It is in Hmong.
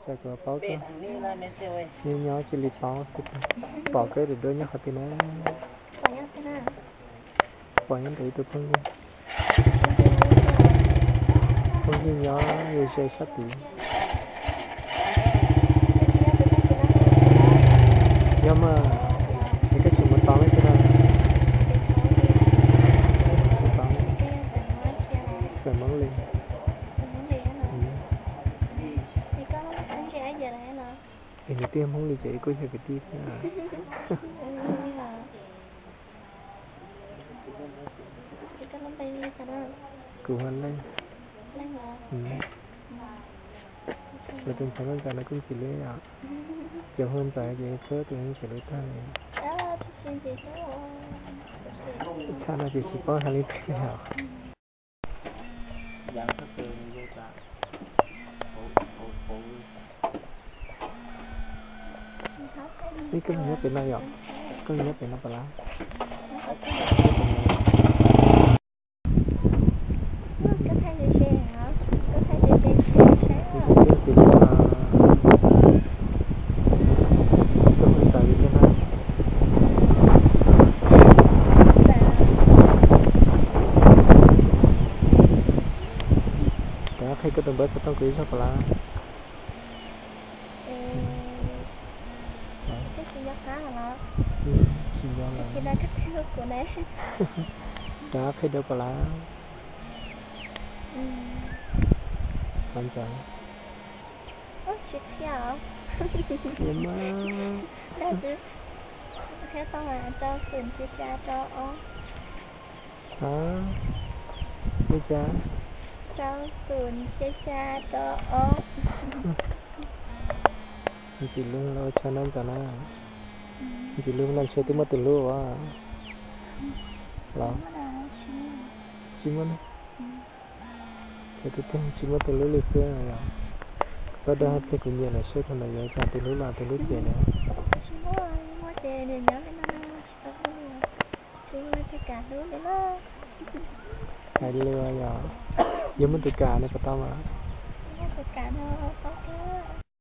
Tsa kuv paub koj. Nyob nyob cia li paub, pom koj tus duab nyob qhov twg na? Pom nyob ntawm ib tug phooj ywg. Phooj ywg nyob ze ze sab tid. Yog mas, es koj tsis mus tau li thiab na? Tsis tau, txawm Hmoob li. Es nws twb yog Hmoob li ces kuj yog kwv tij thiab. Kuv hu Leej. Lawv tus ntxhais Nkauj Ntxawm no kuj ntxim hlub os. Cov hu Ntxawm ces txhua tus ntxim hlub tag li. Txhua no ces tsis paub hais li thiab os. Ib koj nyob pem no yom? Koj nyob pem no pam lab? Koj hu Ntxawm li thiab na? Rov qhia koj tus npawb xov tooj kuv ib zaug pam lab. Tsis nco lawm. Rov qhia dua pam lab. Qhov Ntxawm. Tsis qhia os. Qhia mas. Qhia tau mas, rau xoom xya xya rau ob. Hab, li cas? Rau xoom xya xya rau ob. Ntxim hlub los ua tshaj na Ntxawm na. Ntxim hlub los ntshe twb muaj tus hlub as. Los? Tsis muaj ne. Ces tus twg tsis muaj tus hlub li xwb yom. Koj dab hais tias kuv nyiam lawm seb thaum ntawd yuav cas tus hlub los tus hlub ces na. Tsis muaj, muaj ces nws nyob li no no tsis tau hlub li. Tsis muaj leej twg kam hlub li na. Hais li yom, yog muaj tus kam nws puas tau mas? Muaj tus kam no tau thiab.